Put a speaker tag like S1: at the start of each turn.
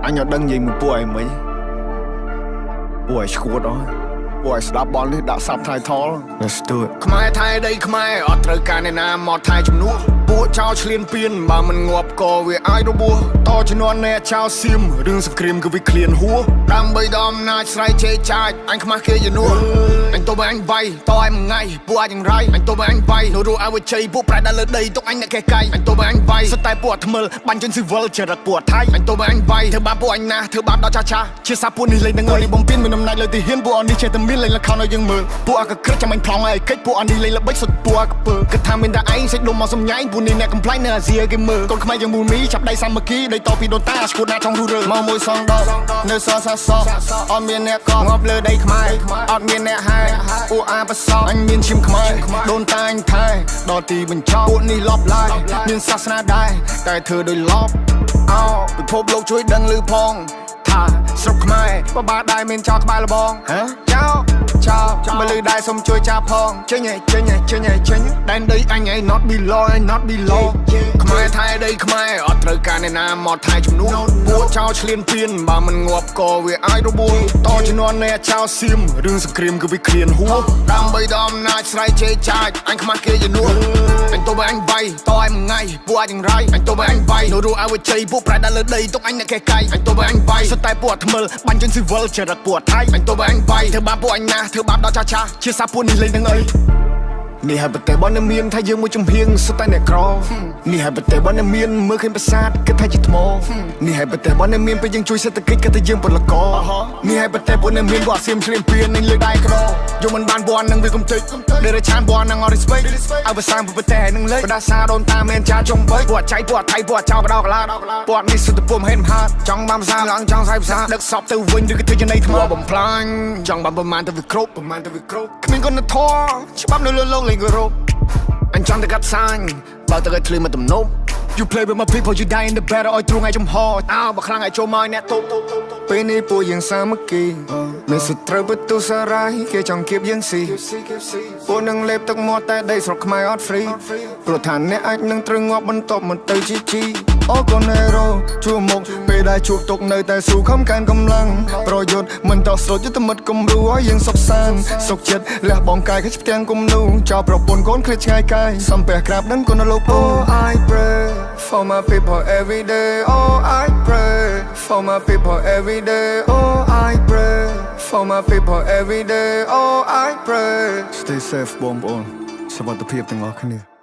S1: អញអត់ដឹងនិយាយមួយពួកឯងមិញពួកឯងឈួតអស់ពួកឯងស្ដាប់បលនេះដាក់ subtitle Let's do it. ខ្មែរថែដីខ្មែរអត់ត្រូវការអ្នកណាមកថែជំនួសពួកចោលឆ្លៀនពៀនបើមិនងាប់ក៏វាអាចរបួសតជំនាន់អ្នកចោលសៀមរឿងសង្គ្រាមគឺវាឃ្លានហួសដើម្បីដល់អំណាចស្រ័យជេរចាចអញខ្មាស់គេជំនួសអញទៅបើអញវាយតឲ្យមួយថ្ងៃពួកអាចយ៉ាងរៃអញទៅបើអញវាយនៅរស់អវជ័យពួកប្រែដល់លើដីទុកអញអ្នកកេះកៃអញទៅបើអញវាយសុទ្ធតែពួកអាថ្មិលបាញ់ជនស៊ីវិលចរិតពួកថៃអញទៅបើអញវាយធ្វើបាបពួកអញណាស់ធ្វើបាបដល់ចាស់ចាស់ជាសាពួកនេះលេងនឹងអើយបំពេញមានអំណាចលើទីហ៊ានពួកអននេះចេះតែមានលេងល្ខោនឲ្យយើងមើលពួកអាកក្រិចចាំអញប្លង់ឲ្យកិច្ចពួកអននេះលេងល្បិចសុទ្ធពួកអាកពើគិតថាមានតែឯងសេចដុំមកសំញែងពួកនេះអ្នកកំ pl ែងនៅអាស៊ីឲ្យគេមើលកូនខ្មែរយើងមូមីចាប់ដៃសាមគ្គីដីតពីដូនតាឈួតណាចង់រុះរើ
S2: មកមួយសងដកនៅសសសអត់មានអ្នកកងាប់លើដីខ្មែរអត់មានអ្នកហែអ៊ូអាប្រសព
S1: អញមានឈាមខ្មែរដូនតាអញថែដល់ទីបញ្ចប់ពួកនេះលបឡាយមានសាសនាដែរតែធ្វើដោយលប
S2: អោពិភពលោកជួយដឹងឮផងថាស្រុកខ្មែរបបាដែរមានចោលក្បាលលបង
S1: ហ៎
S2: ចោចោលមកលឺដែរសុំជួយចាប់ផងចេញឯចេញឯចេញឯចេញ
S1: ដែនដីអញឯង not belong not belong ខ្មែរថែដីខ្មែរអត់ត្រូវការអ្នកណាមកថែជំនួសពួកចោលឆ្លៀនពៀនបើមិនងាប់ក៏វាអាចរបួសតជំនាន់អ្នកចោលសៀមរឿងសង្គ្រាមគឺវាឃ្លានហួសដើម្បីដល់អំណាចស្រ័យជេរចាចអញខ្មាស់គេជំនួសអញទៅបើអញវាយតឲ្យមួយថ្ងៃពួកអាចយ៉ាងរៃអញទៅបើអញវាយនៅរស់អវជ័យពួកប្រែដល់លើដីទុកអញអ្នកកេះកៃអញទៅបើអញវាយសុទ្ធតែពួកអាថ្មិលបាញ់ជនស៊ីវិលចរិតពួកថៃអញទៅបើអញវាយធ្វើបាបពួកអញណាស់ធ្វើបាបដល់ចាស់ចាស់ជាសាពួកនេះលេងនឹងអី នេះហើយប្រទេសរបស់អ្នកមានថាយើងមួយចំហៀងសុទ្ធតែអ្នកក្រនេះហើយប្រទេសរបស់អ្នកមានមើលឃើញប្រាសាទគិតថាជាថ្មនេះហើយប្រទេសរបស់អ្នកមានពេលយើងជួយសេដ្ឋកិច្ចគិតថាយើងពលករនេះហើយប្រទេសពួកអ្នកមានពួកអាសៀមឆ្លៀនពៀននឹងលើកដៃក្រយកមិនបានបននឹងវាកំតិចដែលរឆានបននឹងអត់ respect ឲ្យភាសាប្រទេសនឹងលេចបដាសាដូនតាមែនចាចុងបីពួកចៃពួកថៃពួកចោលបដោកឡាពួកនេះសុទ្ធតែពុំហេតុមហាចង់បានភាសាឡើងចង់ស្អីភាសាដឹកសពទៅវិញឬក៏ធ្វើជានៃថ្មបំផ្លាញចង់បានប្រមាណទៅវាគ្រប់ប្រមាណទៅវាគ្រប់គ្មានគុណធម៌ច្បាប់នៅលើលោកលេងគោរពអញចង់តែកាត់សាញបើទៅឲ្យធ្លឺមកទំនប់ You play with my people, you die in the battle ឲ្យទ្រង់ឲ្យចំហអោបើខ្លាំងឲ្យចូលមកឲ្យអ្នកទប់
S2: ពេលនេះពួកយើងសាមគ្គីមានសត្រូវបន្ទុសារាយគេចង់គៀបយើងស៊ីពួកនឹងលេបទឹកមាត់តែដីស្រុកខ្មែរអត់ free ព្រោះថាអ្នកអាចនឹងត្រូវងាប់បន្ទាប់មកទៅជីជីអូកូនហេរ៉ូជួមុខពេលដែលជួបទុកនៅតែស៊ូខំកាន់កម្លាំងប្រយុទ្ធមិនតោះស្រុតយុទ្ធមិត្តគំរូឲ្យយើងសុខសាន្តសុខចិត្តលះបងកាយខិចផ្ទាំងគំនូចោលប្រពន្ធកូនឃ្លាតឆ្ងាយកាយសំពះក្រាបដឹងគុណលោកពូ I pray for my people every day. Oh, I pray for my people every day. Oh, I pray for my people every day. Oh, I pray.
S1: Stay safe បងប្អូនសុវត្ថិភាពទាំងអស់គ្នា។